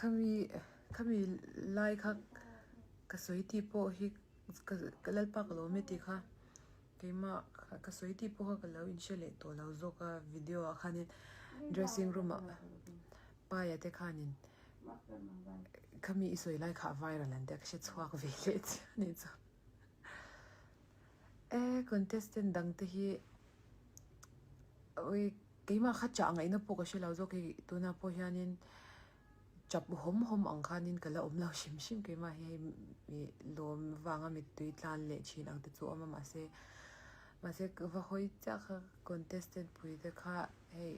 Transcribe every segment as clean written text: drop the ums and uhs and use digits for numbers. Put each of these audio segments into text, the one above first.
Khami khami lai kha ka sawi tih pawh hi ka Lalpa ka lawm e tih kha keimah ka sawi tih pawh kha ka lo inhre leh tawh lo zawk a video ah khanin dressing room ah Paia te khanin khami i sawi lai kha a viral an tia ka hre chhuak ve leh chiah a nih chu. E contestant dang te hi ui keimah kha chah ngaihna pawh ka hre lo zawk hei tunah pawh hianin chap hawm hawm ang khanin ka la awm lo hrim hrim keimah hi hei ih lawm vanga mittui tlan leh thin ang te chu a awm a mahse mahse ka va hawi chiah kha contestant pui te kha hei.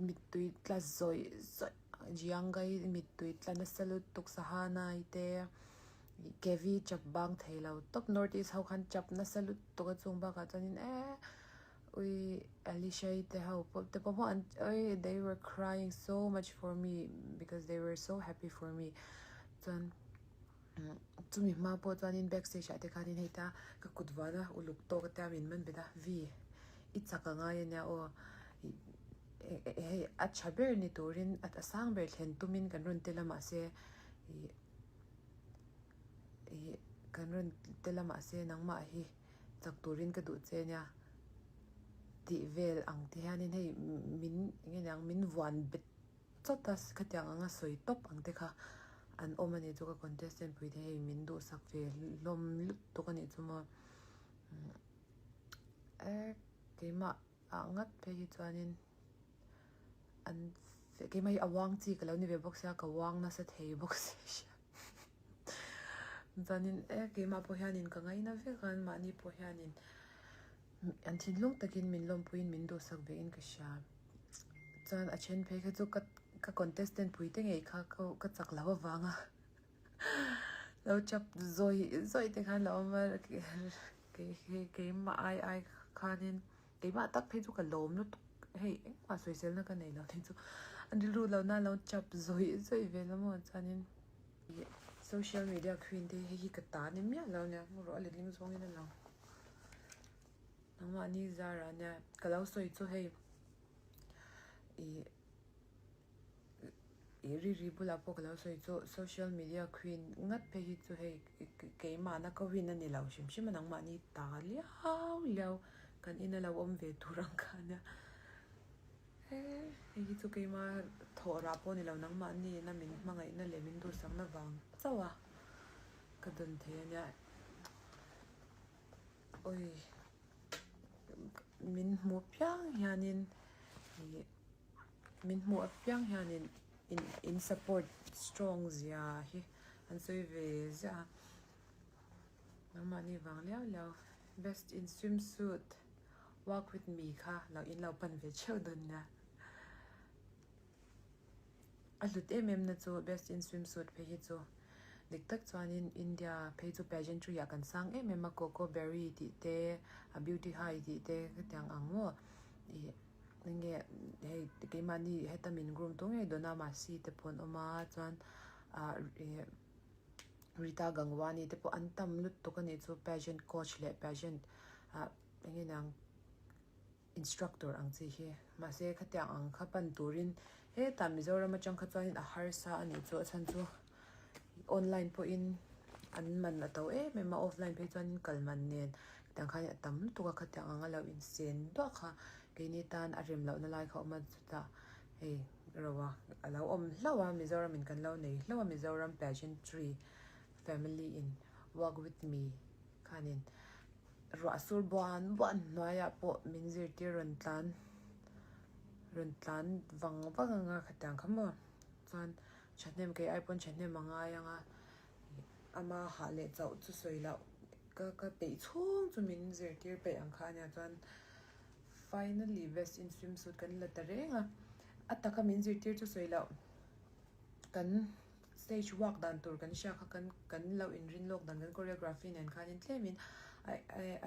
Mittui tla zawih zawih Jiangai mittui tla nasa lutuk Sahanai te Kevi chap bang thei lo tawp North East ho khan chap nasa lutuk a chung bakah chuanin eee ui Alishai te ho pawh te pawh an ui they were crying so much for me because they were so happy for me chuan chumi hma pawh chuanin back stage ah te khanin hei ta ka kut vana uluk tawk te a min man bet a vi i chak a ngai ania aw hei a tha ber ni turin a sang ber thlen tumin kan rawn tel a mahse ih ih kan rawn tel a mahse nangmah hi chak turin ka duh che ania tih vel ang te hianin hei min eng nge niang min vuan bet Chawt a khatiang anga sawi tawp ang te kha an awm a nih chu ka contestant pui te hei min duhsak ve hlawm lutuk a nih chu maw e keimah ah ngat phei hi chuanin an keimah hi a uang chi ka lo ni ve bawk sia ka uang nasa thei bawk sia hria chuanin e keimah pawh hianin ka ngaina vek a mahni pawh hianin an thinlung takin min lawmpuiin min duhsak ve in ka hria. Chuan a then phei kha chu ka ka contestant pui te ngei kha ka ka chak lo avanga lo chap zawih zawih te khan lo awm a kei hei keimah ai ai khanin keimah tak phei chu ka lawm lutuk hei engmah sawiselna ka nei lo te chu an rilru lo na lo chap zawih zawih ve la maw chuanin social media queen te hei hi ka ta ni miah lo nia hmu rawh a letling zawngin a lang. Nangmahni zar ah nia ka lo sawi chu hei ih ih ri ri bulah pawh ka lo sawi chu social media queen ngat phei hi chu hei keimahna ka win a ni lo hrim hrim a nangmahni ta liau liau kan ina lo awm ve tur ang kha nia he hei hi chu keima thawh rah pawh a ni lo nangmahni ina min hmangaihna leh min duhsakna vang chauh a ka dawn thei a nia. Oi min hmuh piang hianin ih min hmuh apiang hianin in in support strong zia hi an sawi ve ziah a nangmahni vang liau liau best in swimsuit walk with me kha lo in lo pan ve theuh dawn nia. A hlut em em na chu best in swimsuit phei hi chu dik tak chuanin India phei chu pageantry ah kan sang em em a coco berry tih te a beauty high tih te khatiang ang maw ih enge hei keimahni heta min groom tu ngei dawn a Masi te pawh an awm a chuan ah ih Rita Gangwani te pawh an tam lutuk a nih chu pageant coach leh pageant ah enge niang. Instructor ang chi hi. Mahse khatiang ang kha pan turin hetah Mizoram atang kha chuanin a harsa a nih chu a chhan chu online pawhin an man a to em em a offline phei chuanin kal man nen khatiang khan a tam lutuk a khatiang anga lo insen duah kha keini tan a rem lohna lai kha a awm a chutah hei roa a lo awm hlauh a Mizoram in kan lo nei hlauh a Mizoram pageantry family in walk with me khanin. Ruah sur buan buan hnuaiah pawh min zirtir rawn tlan rawn tlan vang vang anga khatiang kha maw chuan thahnem kei ai pawn thahnem a ngai anga ama hah leh chauh chu sawi loh ka ka peih chhung chu min zirtir peih ang kha ania chuan finally best in swimsuit kan la ta reng a a taka min zirtir chu sawi loh kan. Stage walk dan tur kan hria kha kan kan lo inrin lawk dan kan choreography nen khanin tlemin a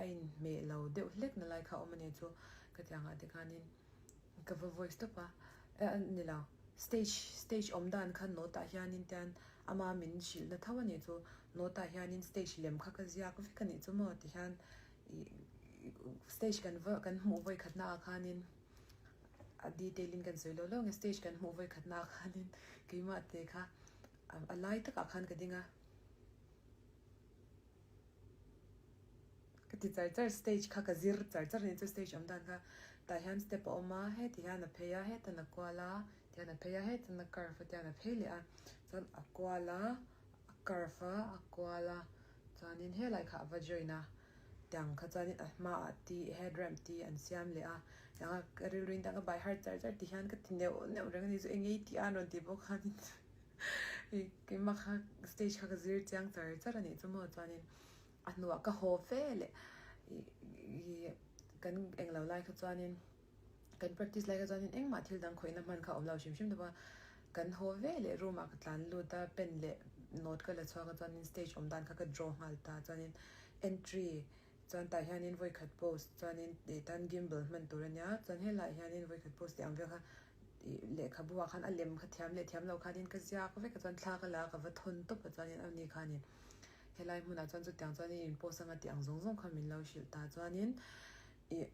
a inhmeh lo deuh hlek na lai kha a awm a ni chu ka ti angah te khanin ka va voice tawp a eh ni lo stage stage awm dan kha note ah hianin tian ama min hrilh na tho a ni chu note ah hianin stage lem kha ka ziak vek a nih chu maw ti hian ih stage kan va kan hmuh vawikhat na ah khanin. A detail in kan sawi lo lo nge stage kan hmuh vawi khatna ah khanin keimah te kha a lai takah khan ka ding a. Ka ti char char stage kha ka zir char char a ni chu stage awm dan kha tah hian step a awm a heti hian a phei a hetan a kual a tihian a phei a hetan a curve a tihian a phei leh a chuan a kual a a curve a a kual a chuanin helai kha a va join a tiang kha chuanin a hmaah ti head ramp ti an siam leh a tiang a ka rilru in tiang ka by heart char char ti hian ka ti neuh neuh reng a ni chu eng nge i tih a an rawn tih bawk khanin Keimah kha stage kha ka zir chiang char char a nih chu maw chuanin a hnuah ka haw fe leh ih kan englo lai kha chuanin kan practice lai kha chuanin engmah thil dang khawihna hman kha a awm lo hrim hrim tawp a, kan haw ve leh room ah ka tlan lut a pen leh note ka la chhuak a chuanin stage awm dan kha ka draw nghal ta chuanin entry chuan tah hianin vawikhat post chuanin ih tan gimbal hman tur a nia chuan helaiah hianin vawikhat post tih ang vel kha Tih lehkhabu ah khan a lem kha thiam leh thiam lo khanin ka ziak vek a chuan thla ka la a ka va thawn tawp a chuanin ani khanin helai hmunah chuan chutiang chuan in post anga tih ang zawng zawng kha min lo hrilh ta chuanin ih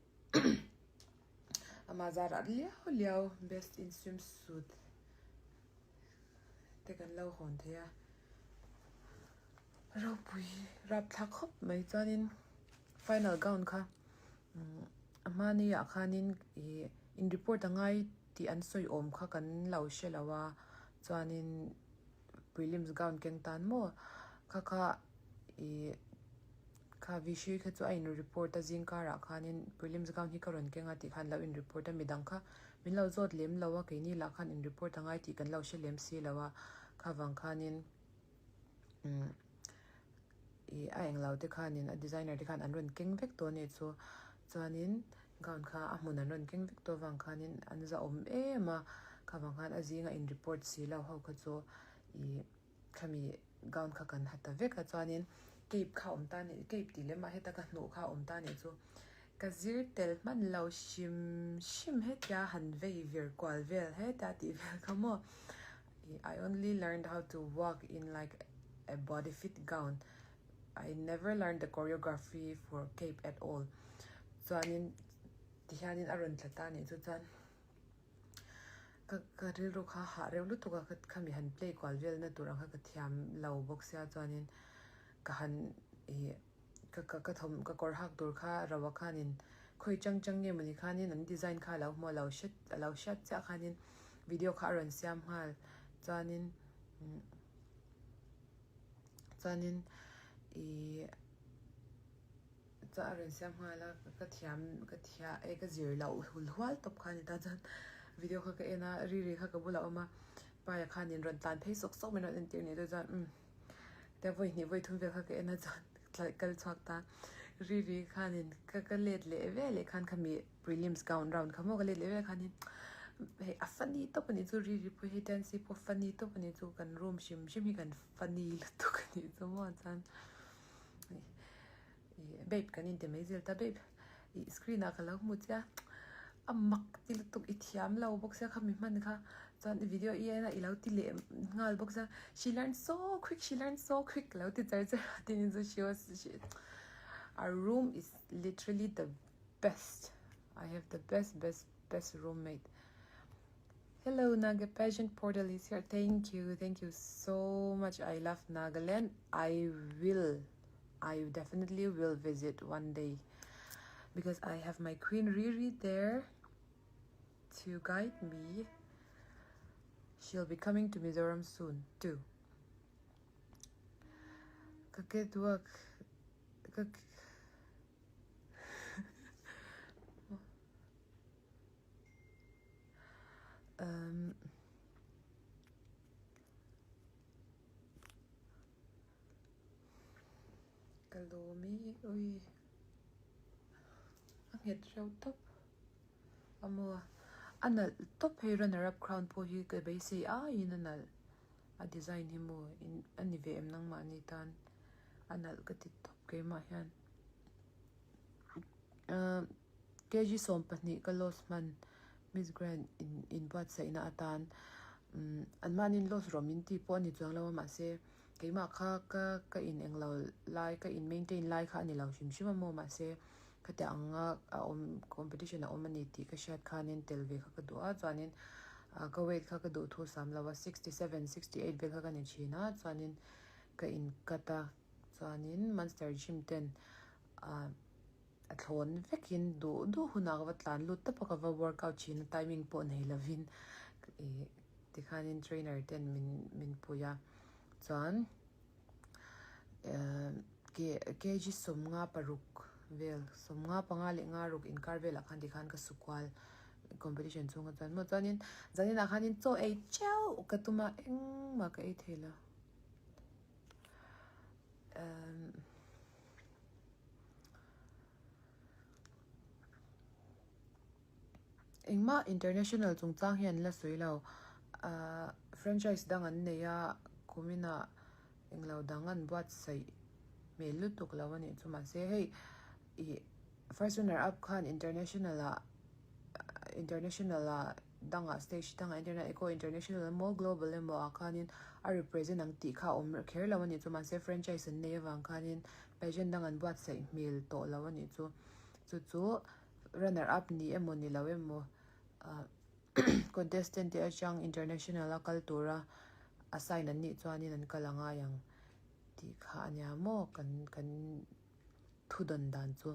amah zarah liau liau best in swim suit te kan lo hawn thei a ropui rapthlak khawp mai chuanin final gown kha. A hmani ah khanin ih in report a ngai tih an sawi awm kha kan lo hre lo a chuanin prelims gown keng tan maw kha kha ih kha Vishu kha chu a in report a zing karah khanin prelims gown hi ka rawn keng a tih khan lo in report a midang kha min lo zawt lem lo a keini lah khan in report a ngai tih kan lo hre lem si lo a kha vang khanin umm. Ih a englo te khanin a designer te khan an rawn keng vek tawh a nih chu chuanin gown kha a hmun an rawn keng vek tawh avang khanin an zahawm em a kha vang khan a zinga in report si lo ho kha chu ih khami gown kha kan ha ta vek a chuanin cape kha awm ta nih cape tih lem ah heta ka hnuh kha awm ta nih chu ka zir tel hman lo hrim hrim hetia han vei vir kual vel hetia tih vel kha maw. I only learned how to walk in like a body fit gown I never learned the choreography for cape at all chuanin tihianin a rawn tla ta anih chu chuan ka ka rilru kha hah reuh lutuk a khami han play kual velna tur ang kha ka thiam lo bawk sia chuanin ka han ih Ka ka ka thawm ka kawr hak tur kha Roa khanin khawi chang chang nge mawni khanin an design kha a lo hmu a lo hre a lo hriat chiah khanin video kha a rawn siam nghal chuanin chuanin ih chuan a rawn siam nghal a ka thiam ka thia e ka zir loh hul hual tawp kha a ni ta chuan video kha ka en a riri kha ka bulah a awm a paia khanin rawn tlan phei sawk sawk min rawn entir ni te chuan umm. Tia vawi hnih vawi thum vel kha ka en a chuan tla kal chhuak ta Riri khanin ka ka let leh ve leh khan khami prelims gown round kha maw ka let leh ve khanin hei a funny tawp a nih chu Riri pawh hi Tansi pawh funny tawp a nih chu kan room hrim hrim hi kan funny lutuk a nih chu maw chuan Ih babe kan inti mai zel ta babe ih screen ah ka lo hmu che a a mak ti lutuk i thiam lo bawk sia khami hman kha chuan i video i en a i lo ti leh nghal bawk sia she learn so quick she learn so quick ka lo ti char char a tin chu she was she our room is literally the best I have the best best best roommate hello Naga pageant portal is here thank you thank you so much I love Nagaland I will I definitely will visit one day because I have my queen Riri there to guide me. She'll be coming to Mizoram soon too. Ka catwalk ka um Ka lawm i ui a nghet reuh tawp a maw a nalh tawp hei runner up crown pawh hi ka beisei aiin a nalh a design hi maw a ni ve em nangmahni tan a nalh ka ti tawp keimah hian ahh kg 12 ka loss hman Miss Grand in inbuatsaihna atan umm anmahniin loss rawh min tih pawh a ni chuang lo a mahse. Keimah kha ka ka in englo lai ka in maintain lai kha a ni lo hrim hrim a maw mahse. Khatiang anga a awm competition a awm a ni tih ka hriat khanin tel ve kha ka duh a, chuanin ka weight kha ka duh thu sam lo a, 67, 68 vel kha ka ni thin a, chuanin ka in cut a, chuanin Monster Gym ten a thlawn vekin duh duh hunah ka va tlan lut tawp a, ka va workout thin a, timing pawh nei lovin ih tikhanin trainer ten min min pui a, chuan. Kg 56 vel, 55 leh nga ruk inkar velah khan tikhan ka su kual competition chhunga chuan maw chuanin zaninah khanin chaw ei teuh ka tum a engmah ka ei thei lo. Engmah international chungchang hi an la sawi lo. Ahh franchise dang an nei a, kuminah englo dang an buatsaih hmel lutuk lo a nih chu. Mahse hei ih first runner up khan international ah international ah dangah stage dangah entirna eco international emaw global emaw ah khanin a represent ang tih kha a awm kher lo a nih chu. Mahse franchise an nei avang khanin pageant dang an buatsaih hmel tawh lo a nih chu. Chu chu. Runner up ni emaw ni lo emaw contestant te atang international a kal tura assign an nih chuanin an kal a ngai ang tih kha a nia maw kan kan thu dawn dan chu.